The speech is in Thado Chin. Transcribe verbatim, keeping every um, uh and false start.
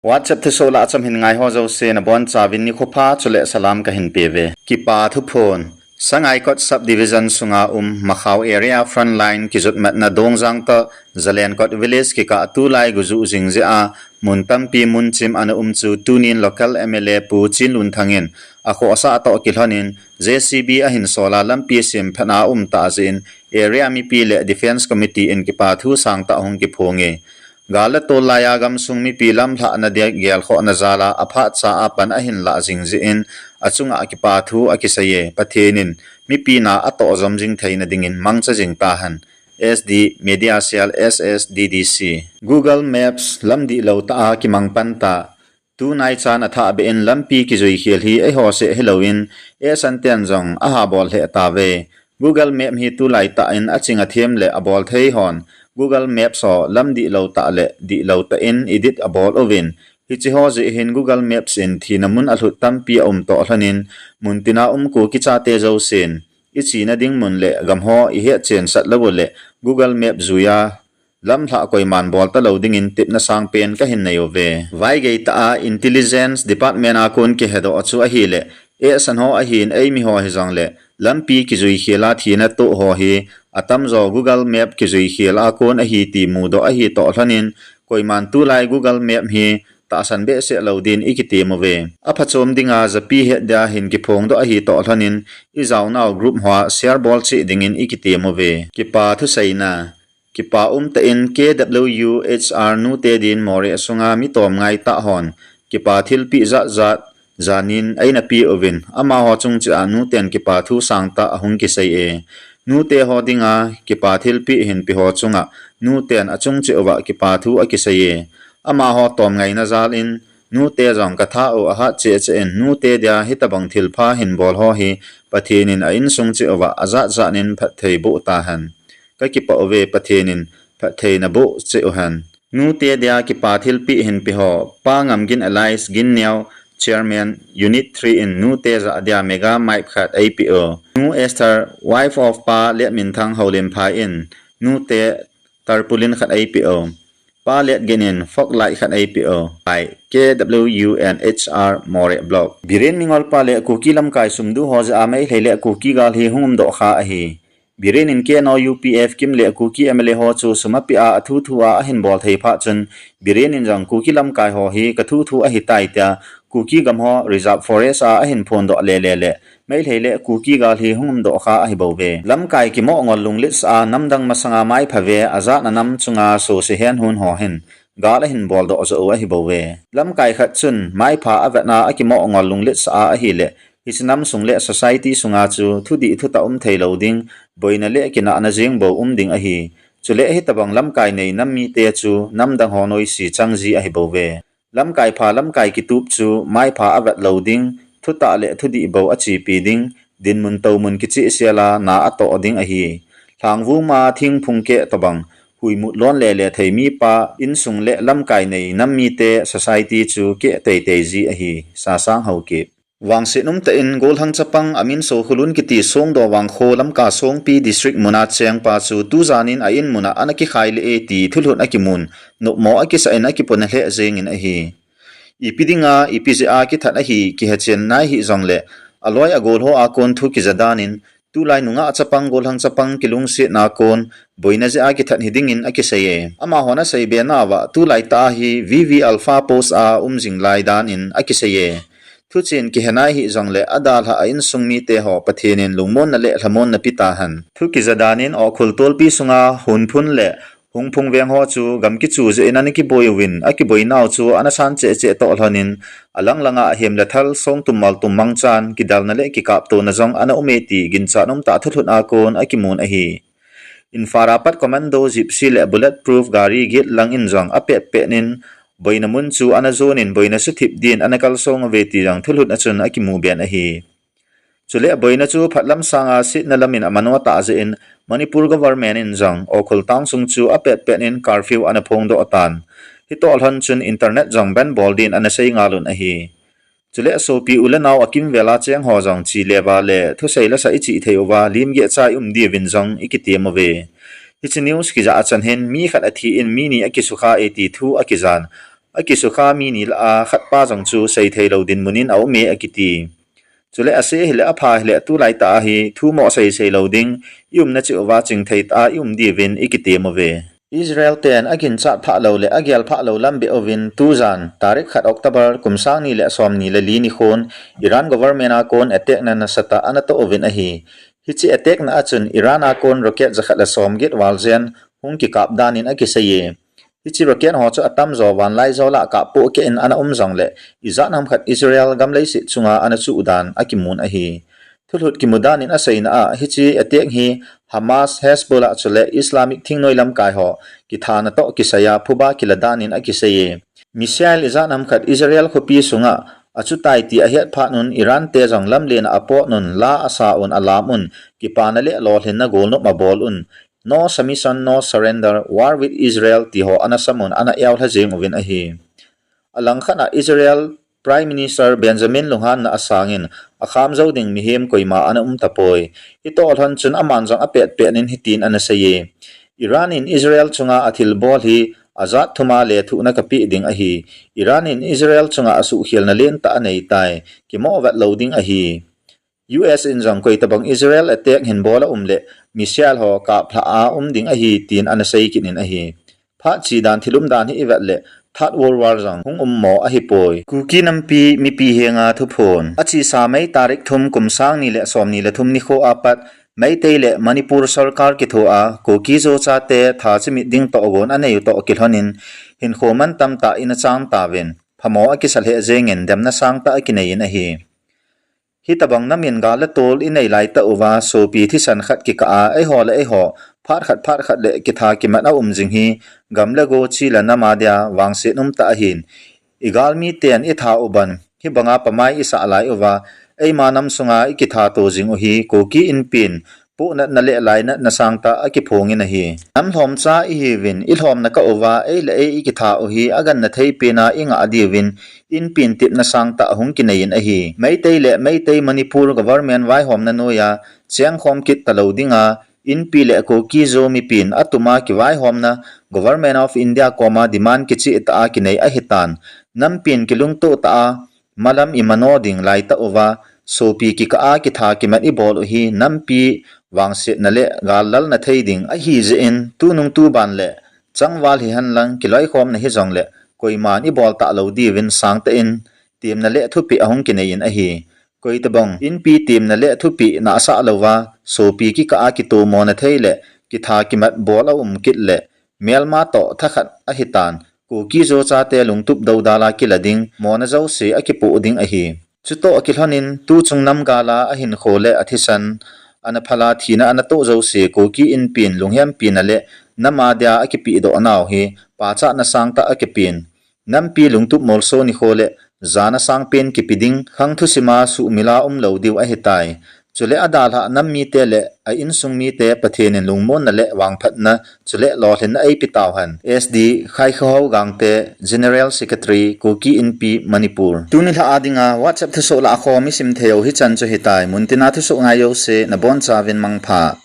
WhatsApp thusoh lah a cham hin ngaiho jouse nabonchauvin nikho pha chule salam kahin peuve. Kipa thuphon. Sangaikot Subdivision sunga um Makhao Area Frontline kijotmatna Dongjang toh Zalenkot Village kikah tulai gujuh jing jeh a mun tampi munchim ana um chu tunin local M L A Pu Chinlunthang in akhohsah toh kilhonin J C B ahin sol a lampi sem phatna aum tah jeh in area mipi le Defence Committee in kipa thu sangtah hung kiphong e. Gal le tol laiya gamsung mipi lamlhahna dia gelkhohna jal a aphat cha a pan ahin lah jing jeh in achunga kipa thu akisei e. Pathen in mipi na atoh jom jing theina dingin mangcha jing tahen. S D Media Cell, S S D D C. Google Maps lamdihlou tah a kimang pan tah. Tunai chan athah beh in lampi kijui khel hi eiho seh hilouvin eisan ten jong aha bol lheh tauve. Google Map hi tulai tah in aching athem le abol thei hon Google Maps ho lamdihlou tah le dihlou tah in edit abol uvin. Hiche ho jeh hin Google Maps in thina mun alhut tampi aum toh lhonin mun tina um Kuki chate jousen ichena ding mun le gam ho ihet chensah lou uleh Google Map juiya lamlhah koiman bol talou dingin tepna sangpen kahin nei uve. Vaigei tah a Intelligence Department a kon kihedoh chu ahileh, eisan ho ahin eimi ho hijongleh lampi kijui khel a thina toh ho hi atamjo Google Map kijui khel a kon ahi ti mudoh ahi toh lhonin koiman tulai Google Map hi tahsan behseh lou din ikitem uve. Aphachom dinga japi het dia hin kiphongdoh ahi toh lhonin ijaonau group hoa share bol cheh dingin ikitem uve. Kipa thuseina. Kipa umtah in K W U H R nute din Moreh sunga mi tomngai tah hon kipa thilpeh jatjat janin eina pe uvin, amaho chung cheh a nuten kipa thu sangtah ahung kisei e. Nute ho dinga kipa thilpeh hin pe ho chunga nuten achung cheh uva kipa thu akisei e. Amaho tomngaina jal in nute jong katha u ahat cheh cheh in nute dia hitobang thilpha hin bol ho hi Pathen in a insung cheh uva ajatjat in phatthei boh tahen. Kakipah uve, Pathen in phatthei naboh cheh uhen. Nute dia kipa thilpeh hin pe ho, Pa Ngamgin alias Ginneo, Chairman, Unit three in nute jah dia mega mic khat eipeh u. Nu Esther, wife of Pa Letminthang Houlimphai in nute tarpaulin khat eipeh u. Pa Letgin in fog light khat eipeh u. By K W U N H R Moreh Block. Biren Mingolpa le Kuki lamkai sumdu ho jah a Meitei le Kuki gal hi hung umdoh kha ahi. Biren in K N O U P F Kim le Kuki M L A ho chu sum apeh a athuthu a ahin bol thei phat chun, Biren in jong Kuki lamkai ho hi kathuthu ahitai tia, Kuki gam ho Reserve Forest a ahin phondoh lele le, Meitei le Kuki gal hi hung umdoh kha ahi bouve. Lamkai kimoh ngol lunglet sah a namdang masanga maipha ve ajatna nam chunga sose hen hun ho hin gal ahin boldoh joh u ahi bouve. Lamkai khat chun maipha avetna akimoh ngol lunglet sah a ahile, hiche nam sung le society sunga chu thudih thutah um thei lou ding, boina le kinahna jeng bou um ding ahi. Chule hitobang lamkai nei nam mite chu namdang ho noise chang ji ahi bouve. Lamkai pha lamkai kitup chu maipha avet lou ding, thutah le thudih bou achepi ding, dinmun toumun kichehsel a na atoh ding ahi. Lhangvum a thingphung keh tobang, huimut lon lele thei mipa, insung le lamkai nei nam mite society chu keh teitei ji ahi. Sasang Haokip. Vangset umtah in gollhang chapang Amin Sokhulun kiti Songdo Vangkho Lamka Songpi District muna chengpa chu tujan in a in muna ana kikhai lih e ti thulhut akimun, nopmo akisah in akipona lheh jengin ahi. Ipi dinga, ipi jeh a kithat ahi, kihechen nai hih jongle, aloi agol ho a kon thu kija dan in, tulai nungah chapang gollhang chapang kilungsetna kon, boina jeh a kithat hiding in akisei e. Amahon asei be nauva, tulai tah a hi V V Alpha post a um jing lai dan in akisei e. Thuchen kihe nai hih jongle adalhah a insung mite ho Pathen in lungmonna le lhamonna pe tahen. Thu kija dan in Ukhrul tolpi sunga Hunphun le Hungphung veng ho chu gam kichu jeh in ana kiboi uvin, akiboi nau chu ana san cheh cheh toh lhon in, alang langa ahem le thal songtum maltum mangchan kidalna le kikaptona jong ana um e ti ginchat umtah thulhut a kon akimun ahi. Imphal a pat commando, Gypsy le bulletproof gari get lang in jong apet pet in boina mun chu ana jon in boina suthip din ana kalsong uve ti jong thulhut a chun akimu ben ahi. Chule boina chu phatlam sanga setna lam in amano tah jeh in Manipur government in jong Ukhrul town sung chu apet pet in curfew ana phongdoh tan. Hitoh lhon chun internet jong ban bol din ana sei ngal un ahi. Chule sopi u le nao akimvel a cheng ho jong chi le va le thusei lasa ichih thei uva limgeh chai um diuvin jong ikitiem uve. Hiche news kijah a chan hin mi khat athi in mi ni akisukha e ti thu akijan. Akisukha mi ni lah a khatpa jong chu seithei lou dinmun in aume akiti. Chule ase hile apha hile tulai tah a hi thumo seisei lou ding, i umna cheh uva chingthei tah a i um diuvin i kitem uve. Israel ten aginchat phah lou le agel phah lou lam beh uvin tujan tarik khat October kum sang ni le som ni le li nikhon Iran government a kon attack na nasatah a ana toh uvin ahi. Hiche attack na a chun Iran a kon rocket jakhat le som get val jen hung kikap dan in akisei e. Hiche rocket ho chu atamjo vanlaijo lah kap pohkeh in ana um jongle ijat ham khat Israel gam leiset chunga ana chuh dan akimun ahi. Thulhut kimu dan in aseina a hiche attack hi Hamas, Hezbollah chule Islamic thingnoi lamkai ho kithana toh kisai a phuba kila dan in akisei e. Missile ijat ham khat Israel khopi sunga achutai ti ahet phat un Iran te jong lamlen a apot un la asa un alam un kipana le lolhinna golnop abol un No submission, no surrender, war with Israel ti ho ana sam un ana eulha jeng uvin ahi. Alangkhat a Israel Prime Minister Benjamin lunghanna asang in akham jou ding mihem koima ana um tapoi. Hitoh lhon chun aman jong apet pet in hitin ana sei e. Iran in Israel chunga athilbol hi ajat thum a lethuhna kapeh ding ahi. Iran in Israel chunga asuhkhelna lentah anei tai. Kimoh vet lou ding ahi. U S in jong koitabang Israel attack hin bol a um le missile ho kaplhah a um ding ahi tin ana sei kit in ahi. Phat chi dan thil umdan hi i vet le Third World War jong hung um mo ahipoi. Kuki nampi mipi henga thuphon. Achesa May tarik thum kum sang ni le som ni le thum nikho a pat Meitei le Manipur sorkar kithoa Kuki Zo chate tha chimit ding tohgon anei u toh kilhon in hinkho mantam tah in achang tauvin phamo akisa lheh jeng in demna sangtah akinei in ahi. Hitabang nam in gal le tol inei laitah uva sopi thisan khat kikah a eiho le eiho phat khat phat khat le kitha kimat a um jing hi gam le go chi le nam a dia vangset umtah ahin. I galmi ten itha u ban hibanga pamai isah lai uva eima nam sunga ikitha to jing u hi Kuki Inpi in pohnatna le lainatna sangtah akiphong in ahi. Nam lhomcha ihiuvin ilhomna kah uva ei le ei ikitha u hi aganna thei pen a ingah diuvin Inpi in tepna sangtah hung kinei in ahi. Meitei le Meitei Manipur government vaihomna noiya chengkhom kit talou dinga Inpi le Kuki Zo mipin atuma kivaihomna Government of India koma demand kichehtah a kinei ahitan. Nampin kilungtoh tah a malam imano ding laitah uva sopi kikah a kitha kimat ibol u hi nampi vangsetna le gal lalna thei ding ahijeh in tunung tuban le changval hihenlang kiloikhomna hijongle koiman ibol talou diuvin sangtah in temna le thupeh ahung kinei in ahi. Koitabang Inpi temna le thupeh nahsah louva sopi kikah a kitomona thei le kitha kimat bol a um kit le melma toh thakhat ahitan. Kuki Zo chate lungtup doudal a kila ding mona jouse akipoh ding ahi. Chutoh akilhon in tuchung nam gal a ahinkho le athisan ana phal a thina ana toh jouse Kuki Inpi in lunghempina le nam a dia akipehdoh nau hi pachatna sangtah akipen. Nampi lungtup molso nikho le jana sangpen kipe ding khang thusim a suhmil a umlou diu ahitai. Chule adalhah nam mite le a insung mite Pathen in lungmonna le vangphatna chule lolhinna eipe tauhen. S D Khaikhohao Gangte, General Secretary, Kuki Inpi, Manipur. Tuni lhah a dinga WhatsApp thusoh lahkhom isim thei u hichan chu hitai. Muntina thusoh ngai jouse nabonchauvin mangpha.